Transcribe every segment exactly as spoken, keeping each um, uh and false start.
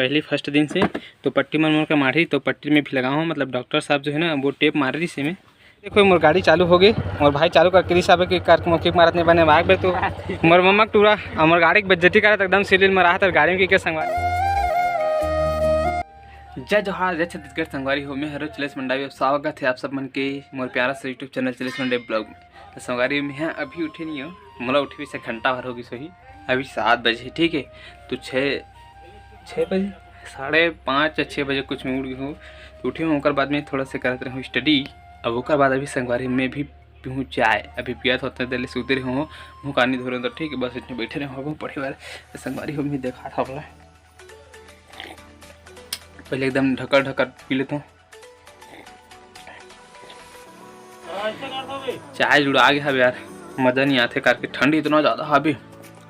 पहली फर्स्ट दिन से। तो पट्टी मन मोर का मारही, तो पट्टी में भी लगाहूँ, मतलब डॉक्टर साहब जो है ना, वो टेप मार रही से में। देखो, मोर गाड़ी चालू हो गई, मोर भाई चालू करके रिस आबे कि करके मोर किक मारत नहीं बने मार बे। तो मोर मम्मा के टूरा और मोर गाड़ी के बेइज्जती करत एकदम सिलिल में रहा था गाड़ी में, के संगवारी। जय जोहार, जय छत्तीसगढ़ संगवारी हो, मैं हरो चलेश मंडावी। अब स्वागत है आप सब मन के मोर प्यारा सा YouTube channel Chalesh Mandavi blog में। तो संगवारी, मैं अभी उठे नहीं हूँ, मोला उठे भी से घंटा भर होगी सोही। अभी सात बजे, ठीक है, तो छः छः बजे, साढ़े पाँच या छः बजे कुछ में उठ गई हूँ। तो उठे हूँ, ओकर बाद में थोड़ा से करत रहूँ स्टडी। अब ओकर बाद अभी संगवारी मैं भी पीहूँ चाय, अभी पियत होते देर ले सूते रहे हूँ, मुँह कानी धोरे तो ठीक है, बस इतने बैठे रहे हूँ पढ़े वाले। तो संगवारी हो, मैं देखा था बोला, पहले एकदम ढकर ढकर पी लेता हूँ। चाय जुड़ा गया हवे यार, मज़ा नहीं आते करके, ठंडी इतना ज़्यादा हवे।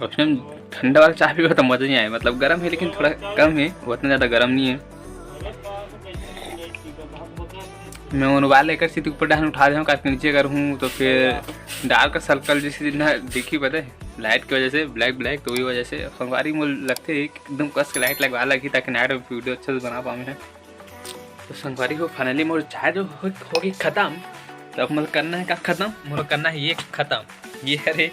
उसमें ठंडा वाला चाय पीबे तो मज़ा नहीं आए, मतलब गर्म है लेकिन थोड़ा कम है, उतना ज़्यादा गर्म नहीं है। मैं मोबाइल लेकर सीधे ऊपर डाल उठा दे हूँ, करके नीचे कर हूँ तो फिर डार्क सर्कल जैसे ना दिखी, पता है, लाइट की वजह से, ब्लैक ब्लैक, तो वही वजह से संगवारी मोर लगते है कि एकदम कस के लाइट लगवा लगी, ताकि नाइट में वीडियो अच्छे से बना पाऊँ मैं। तो संगवारी हो, फाइनली मोर चाय जो हो, होगी खत्म। तो अब मोला करना है का खत्म? मोला करना है ये खत्म। ये हरे,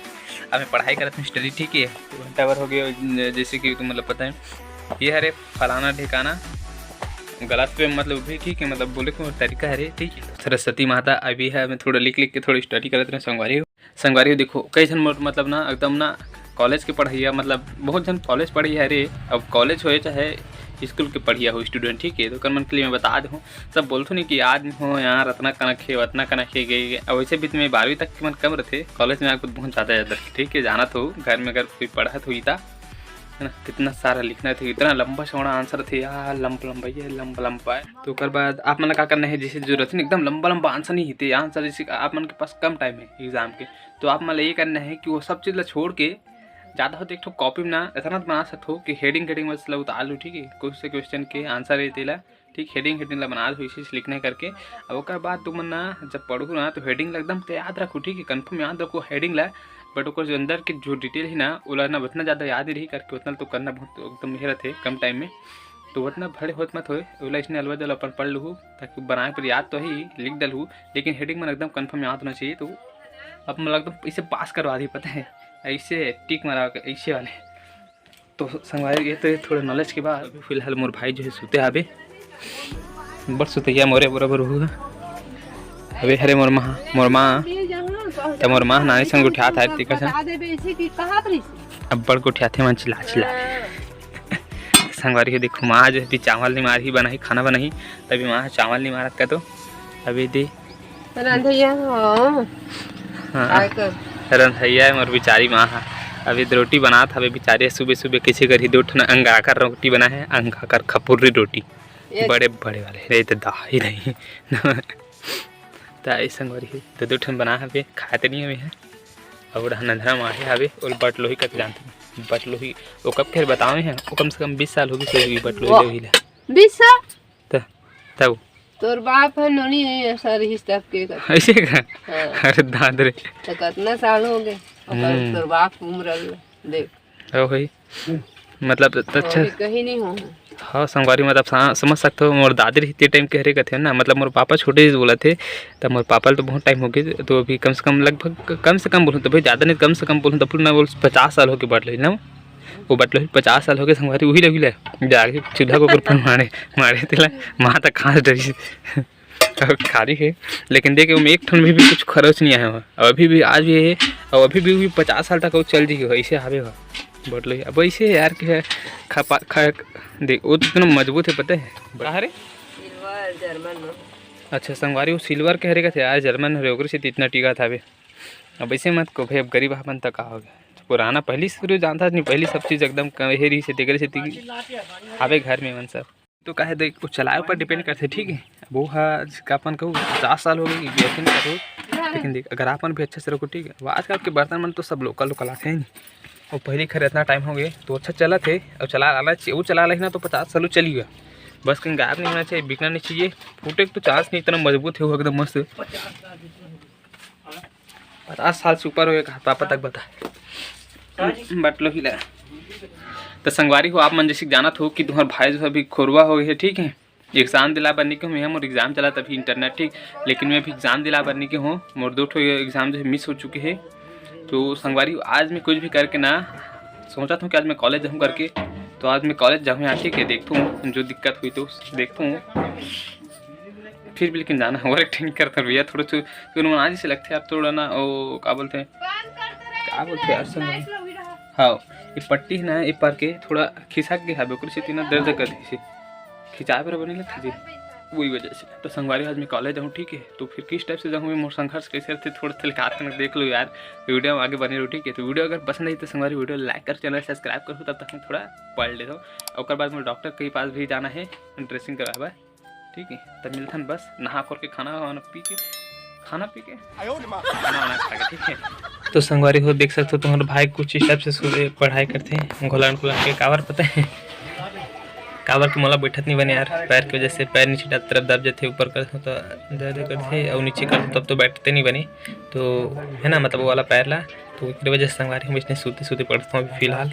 अब मैं पढ़ाई करत हूँ, स्टडी, ठीक है, दो घंटा भर हो गया, जैसे कि तुम मतलब पता है। ये हरे फलाना ढिकाना, गलत पे मतलब भी ठीक है, मतलब बोले को तरीका हरे, ठीक है। सरस्वती माता अभी है, मैं थोड़ा लिख लिख के थोड़ी स्टडी करत रहे संगवारी हो। संगवारी हो, देखो, कई झन मोर मतलब ना एकदम ना कॉलेज के पढ़ैया, मतलब बहुत झन कॉलेज पढ़ैया हरे। अब कॉलेज होए चाहे स्कूल के पढ़ैया हो, स्टूडेंट, ठीक है, तो ओकर मन के लिए मैं बता दूँ, सब बोलथो नहीं कि याद नहीं हो यार, अतना कनक हे, अतना कनक हे, गए, गए। अब वैसे भी तुम्हें बारहवीं तक के मन कम रहते, कॉलेज में आके बहुत ज़्यादा याद रखे, ठीक है, जाना तो घर में अगर कोई पढ़त हुई था, है ना, कितना सारा लिखना था, इतना लंबा चौड़ा आंसर थे यार, लंबा लंबा, ये लंबा लंबा है। तो ओकर बाद आप मन ला का करना है, जैसे जो रहते ना एकदम लंबा लंबा आंसर नहीं थे, आंसर जैसे कि आप मन के पास कम टाइम है एग्जाम के, तो आप मन ला ये करना है कि वो सब चीज़ ला छोड़ के ज़्यादा होते एक ठो कॉपी में ना इतना बना सकते हो कि हेडिंग हेडिंग बस ला उतार लो, ठीक है, कौन से क्वेश्चन के आंसर है तेला, ठीक, हेडिंग हेडिंग ला बना दो, इसी से लिखना है करके। अब ओकर बाद तुम मन ना जब पढ़ू ना तो हेडिंग ला एकदम तो याद रखो, ठीक है, कंफर्म याद रखो हेडिंग ला, बट ओकर जो अंदर के जो डिटेल है ना, ओला ना उतना ज़्यादा याद नहीं रही करके, उतना तो करना बहुत एकदम ये रहते कम टाइम में। तो उतना भले होत मत होए, ओला इसने अलवा दल अपन पढ़ लूँ, ताकि बनाए पर याद तो ही लिख डलहू, लेकिन हेडिंग मन एकदम कंफर्म याद होना चाहिए। तो अब मतलब एकदम इसे पास करवा दी, पता है, ऐसे टिक मारा के, ऐसे वाले। तो संगवारी, ये तो थोड़ा नॉलेज के बाद अभी फिलहाल मोर भाई जो है सुते हाबे, बड़ सुतैया मोरे बराबर हुआ। अबे हरे मोर माँ, मोर माँ, त मोर माँ नानी संग उठियात हाय, तेकर संग अब्बड़ गोठियाथे मन चिल्ला चिल्ला। संगवारी हो, देखो, माँ जो है चावल नहीं मारही, बनाही, खाना बनाही, तभी माँ चावल नहीं मारत का, तो अभी दे रंधैया हो। हाँ। काय कर? रंधैया है मोर बिचारी माँ हा। अभी रोटी बनात हवे बिचारी, सुबह सुबह कैसे करही, दो ठन अंगाकर रोटी बना है, अंगाकर खपुर्री रोटी, ये बड़े बड़े वाले, नहीं तो दाही नहीं। त आई संगवारी है, तो दो ठन बना हवे, खाए तो नहीं हवे है। और नंधरा माँ है हवे, और बटलोही कत जानते हैं, बटलोही, वो कब खेर बतावे हैं, वो कम से कम बीस साल होगी, कोई बटलोही वाह। लोही ला। बीस साल? त-, तब। तोर बाप है नोनी है, ऐसा रहिस तब के कर। ऐसे का? हाँ। अरे दाद रे। तो कितना साल हो गए? ओकर हम्म। तोर बाप उम्र ल देख। ओ भाई। मतलब, त-, अच्छा। अभी कहीं नहीं हो। हाँ, संगवारी, मतलब, सा-, समझ सकते हो, मोर दादी रही ते टाइम के हरे कथे ना, मतलब, मोर पापा छोटे से बोला थे, तब मोर पापा ल तो बहुत टाइम हो गए, तो अभी कम से कम, लगभग, कम से कम बोलूँ तो भाई, ज़्यादा नहीं, कम से कम बोलूँ तो पूरा ना बोल, पचास साल हो गए बटलोही ना। वो बटलोही पचास साल हो गए संगवारी, वही लगी ले जाके चूल्हा के ऊपर मारे, मारे तेला, माँ तक खांस डरी। और खाली है, लेकिन देखे, ओमे एक ठन भी, भी कुछ खरोच नहीं आया हुआ। और अभी भी, आज भी है, और अभी भी, भी पचास साल तक वो चल जी हो, ऐसे हावे हो बटलोही। अब ऐसे है यार, कि है, खपा, खा, देख, वो तो इतना मजबूत है, पता है? का हरे? सिल्वर, जर्मन में। अच्छा, संगवारी, वो सिल्वर के हरे कथे यार, जर्मन हरे, ओकरे से तो इतना टिका था बे। अब ऐसे मत को भाई, अब गरीब अपन तक का हो गया। पुराना पहली से शुरू जानता नहीं, पहली सब चीज़ एकदम क-, हे रही से, तेकरे से ती-, हावे घर में मन सब। तो काहे देख, वो चलाए ऊपर डिपेंड करथे, ठीक है। वो हा, का अपन कहूँ, पचास साल हो गए, कि ऐसे नहीं करो। लेकिन देख, अगर अपन भी अच्छे से रखो, ठीक है। वो आजकल के बर्तन मन तो सब लोकल लोकल आते हैं, नहीं। वो पहले खैर इतना टाइम हो गए, तो अच्छा चलत है, और चला लाना चाहिए। वो चला लेना तो पचास सालों चली गया। बस कहीं गायब नहीं होना चाहिए, बिकना नहीं चाहिए। फूटे के तो चांस नहीं, इतना मजबूत है वो, एकदम मस्त। पचास साल से ऊपर हो गया, कहा पापा तक बता। बटलोही ला। त तो संगवारी हो, आप मन जैसे जानत हो कि तुम्हार भाई जो अभी खोरवा हो गए हे, ठीक है। एग्जाम दिला बर निके हूँ मैं, मोर एग्जाम चलत अभी इंटरनेट, ठीक, लेकिन मैं अभी एग्जाम दिला बर निके हूँ। मोर दो ठो एग्जाम जो है मिस हो चुके हैं। तो संगवारी, आज मैं कुछ भी करके ना सोचत हूँ कि आज मैं कॉलेज जाऊँ करके। तो आज मैं कॉलेज जाऊँ यहाँ, ठीक है, देखता हूँ जो दिक्कत हुई तो देखता हूँ। फिर भी लेकिन जाना होगा, एक ठन करता भैया, थोड़ा सा क्यों ना आज से लगते हैं आप, थोड़ा ना वो का बोलते हैं, का बोलते हैं यार, सुन। हाँ, ये पट्टी है ना, ये पर के थोड़ा खिसक गया है, ओकरे से इतना दर्द कर दी, खिंचाए पर बने लगता जी, वही वजह से। तो संगवारी, आज मैं कॉलेज जाऊँ, ठीक है, तो फिर किस टाइप से जाऊँ मैं, मोर संघर्ष कैसे रहते, थोड़ा सा लिखा कर देख लो यार, वीडियो में आगे बने रहो, ठीक है। तो वीडियो अगर पसंद आई तो संगवारी, वीडियो लाइक कर, चैनल सब्सक्राइब करो, तब तक हम थोड़ा पढ़ लेता हूँ। ओकर बाद मोर डॉक्टर के पास भी जाना है ड्रेसिंग करावे बर, ठीक है। तब मिलथन बस नहा खोर के, खाना वाना पी के, खाना पी के, खाना वाना खा के, ठीक है। तो संगवारी हो, देख सकते हो तुम्हारे भाई कुछ इस टाइप से सुबह पढ़ाई करते हैं, घोलन घोलन के, काबर पता है, काबर के मोला बैठत नहीं बने यार, पैर की वजह से पैर नीचे तरफ दब जाते, ऊपर करते हो तो दर्द करते और नीचे करते तब तो बैठते नहीं बने। तो है ना, मतलब वो वाला पैर ला, तो ओकरे वजह से संगवारी हम इसने सूते सूते पढ़ता हूँ अभी फिलहाल।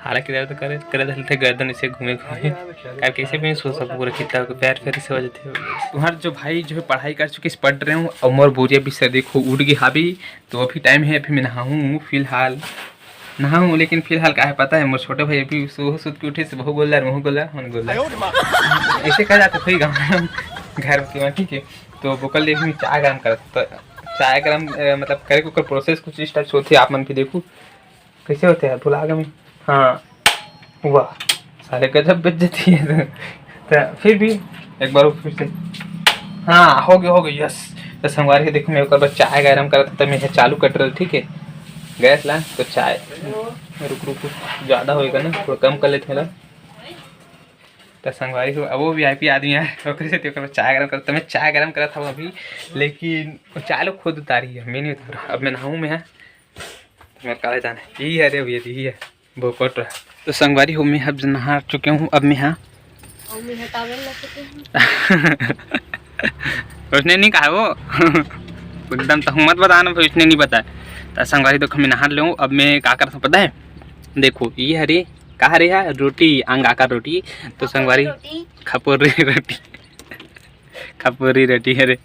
हालांकि दर्द करे करे रहते गर्दन इसे घूमे घूमे, काहे कैसे भी नहीं सो सकूँ, पूरा खिंचा होके पैर फिर से हो जाते हो। तुम्हार जो भाई जो है पढ़ाई कर चुके, पढ़ रहे हूँ, और मोर बोरिया भी सर देखो उठ गई हावी। तो अभी टाइम है, अभी मैं नहाऊँ फिलहाल, नहाऊँ, लेकिन फिलहाल का है पता है, मोर छोटे भाई अभी सुबह सुत के उठे से बहु गोलदार, बहु गोलदार, मन गोलदार, ऐसे कहा जाता कोई गाँव घर के, ठीक है। तो बोकर ले भी चाय गरम करत, तो चाय गरम, अ, मतलब करे के ओकर प्रोसेस कुछ इस टाइप से होथे, आप मन भी देखू कैसे होथे यार, भुला गए मैं। हाँ, वाह, साले गजब बेइज्जती है। तो फिर भी एक बार वो फिर से, हाँ, हो गया, हो गया, यस। तो संगवारी के देखो, मैं ओकर बाद चाय गरम करत, तो मैं चालू कर रहा, ठीक है, गैस ला। तो चाय, रुक, रुक, रुक, ज़्यादा होएगा ना, थोड़ा कम कर लेते हैं ला। तो संगवारी हो, अब वो वीआईपी आदमी है, ओकरे से ओकर चाय गरम करत, तो मैं चाय गरम करत हूँ अभी, लेकिन वो चाय लोग खुद उतारी है, मैं नहीं उतारा। अब मैं नहाऊँ मैं, तो मैं काले जाने, यही है रे भैया, यही है, भोकट रहा। तो संगवारी हो, मैं अब नहा चुके हूँ, अब मैं हाँ, और मैं हटावे ला चुके हूँ। उसने नहीं कहा वो। एकदम तो मत बताना भाई, उसने नहीं बताया। तो संगवारी देखो, मैं नहा लूँ, अब मैं का करता हूँ पता है, देखो ये हरे, का हरे है, रोटी, अंगाकार रोटी। तो संगवारी, रोटी। खपोरी रोटी। खपोरी रोटी है रे।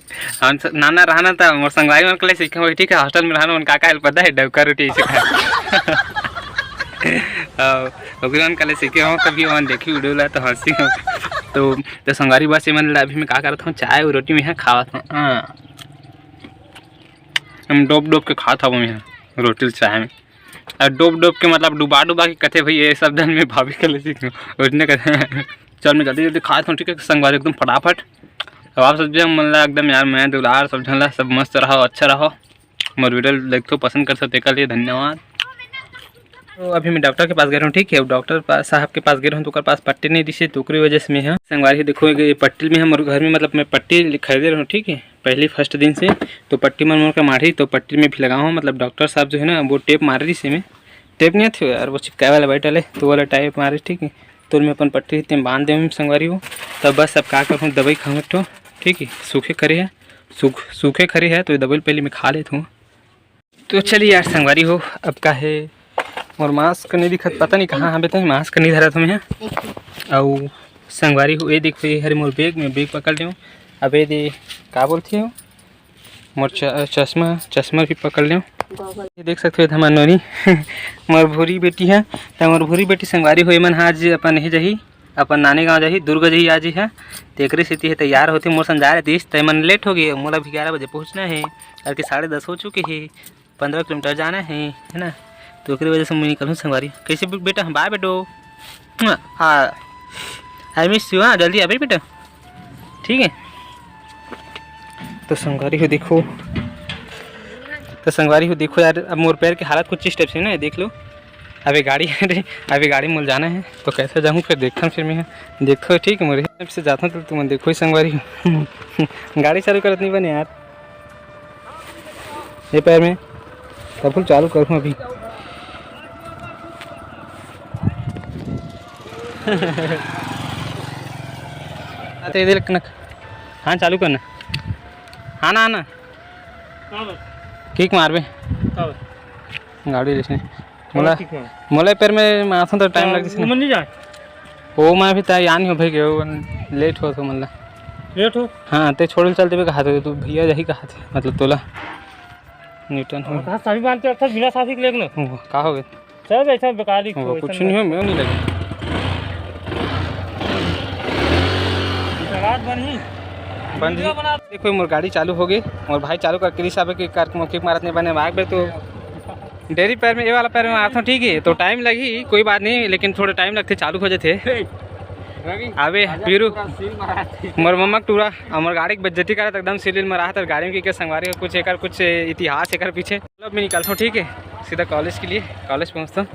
हम स-, नाना रहना था, मोर संगवारी मन के लिए सीखे हुए, ठीक है, हॉस्टल में रहना, उनका का हेल्प पता है, डबका रोटी ऐसे खाए। और ओकरे मन के लिए सीखे हो, कभी मन देखी वीडियो ला तो हंसी हो। तो, तो संगवारी बस ये मन ला अभी मैं का करत हूँ, चाय और रोटी में है खावत हूँ। हाँ, हम डोब डोब के खात हूँ मैं रोटी चाय में। और डोब डोब के मतलब डुबा डुबा के कथे भाई, ये सब धन में भाभी के ले सीख, उसने कथे। चल मैं जल्दी जल्दी खात हूँ, ठीक है संगवारी, एकदम फटाफट। अब आप सब जो मन ला एकदम यार, मैं दुलार सब झन ला सब मस्त रहो, अच्छा रहो, मोर वीडियो देखते हो, पसंद कर सकते, के लिए धन्यवाद। तो अभी मैं डॉक्टर के पास गए रहूँ, ठीक है, डॉक्टर पा-, साहब के पास गए रहूँ तो ओकर पास पट्टी नहीं दिसे, तो ओकरी वजह से मैं यहाँ संगवारी देखो, ये पट्टी में हम घर में मतलब मैं पट्टी खरीदे रहूँ, ठीक है, पहली फर्स्ट दिन से। तो पट्टी मन मोर के मारही, तो पट्टी में भी लगाओ, मतलब डॉक्टर साहब जो है ना, वो टेप मार रही से में, टेप नहीं आती हो यार, वो चिपकाए वाला बैठ वाले, तो वाला टाइप मारे, ठीक है। तो मैं अपन पट्टी इतने बांध दे संगवारी हो। तब बस अब का करूँ, दवाई खाऊँ एक ठो, ठीक है, सूखे खरे है, सूख सूखे खरे है, तो ये दवाई पहले मैं खा लेता हूँ। तो चलिए यार संगवारी हो, अब का है, मोर मास्क नहीं दिखत, पता नहीं कहाँ हवे, तो मास्क नहीं धरा था मैं। अउ संगवारी हो, ये देखो, ये हरे मोर बैग में, बैग पकड़ लेव। अब ये दे, का बोलते हो, मोर च-, चश्मा, चश्मा भी पकड़ लेव। ये देख सकते हो, हमार नोनी मोर भूरी बेटी है। तो मोर भूरी बेटी संगवारी हो, एमन आज अपन हे जही, अपन नानी गाँव जाही, दुर्ग जाही आज ही है। तो एकरे सेती हे तैयार होती, मोर संग जा रहे तीस, तो मन लेट हो गए, मोला भी ग्यारह बजे पहुँचना है, करके साढ़े दस हो चुके हैं, पंद्रह किलोमीटर जाना है, है ना। तो ओकरे वजह से मैं निकलूँ संगवारी। कैसे बे-, बेटा, बाय बेटो। हाँ, आई मिस यू। हाँ, जल्दी आबे बेटा, ठीक है। तो संगवारी हो देखो, तो संगवारी हो देखो यार, अब मोर पैर के हालत कुछ इस टाइप से ना, देख लो। अभी गाड़ी अभी गाड़ी मोल जाना है, तो कैसे जाऊँ फिर, देखता हूँ फिर मैं। देखो ठीक है, मोर से जाता हूँ, तो तुम देखो ही संगवारी हो। गाड़ी चालू करत नहीं बने यार, ये पैर में, तब फुल चालू करूँ अभी। आते इधर कनक। हाँ, चालू करना। हाँ ना, हाँ ना। किक मारबे। गाड़ी लेसने। मोला, ठीक है। मोला पैर में मारथों तो टाइम तो लग जइसे वो ना। मन नहीं जाए। वो मैं भी तैयार नहीं हो भाई, वो लेट हो तो मतलब। लेट हो? हाँ, ते छोड़ चल देबे कहा तो तू भैया यही कहा थे, मतलब तोला न्यूटन हो। हाँ, सभी मानते हैं, अच्छा, बिना साथी के लेके ना। वो का हो गए? चल, ऐसा बेकार ही वो हो, कुछ ऐसा नहीं हो, मैं नहीं लगे। जगह बनी। बन वीडियो रही। बना। देखो, मोर गाड़ी चालू हो गई, मोर भाई चालू करके रिस आबे कि कर मौके मारत नहीं बने, भाग बे तो डेरी पैर में, ये वाला पैर में मारथों, ठीक है, तो टाइम लगी, कोई बात नहीं, लेकिन थोड़ा टाइम लगते, चालू हो जाते। रवि, अबे, आजा, पीरू, पूरा सील मारा थे। मोर मम्मा के टूरा, हमर गाड़ी के बेइज्जती करत, एकदम सील मरा था, गाड़ी में की के संगवारी हो, कुछ एकर कुछ इतिहास एकर पीछे। अब मैं निकलता हूँ, ठीक है, सीधा कॉलेज के लिए, कॉलेज पहुँचता हूँ।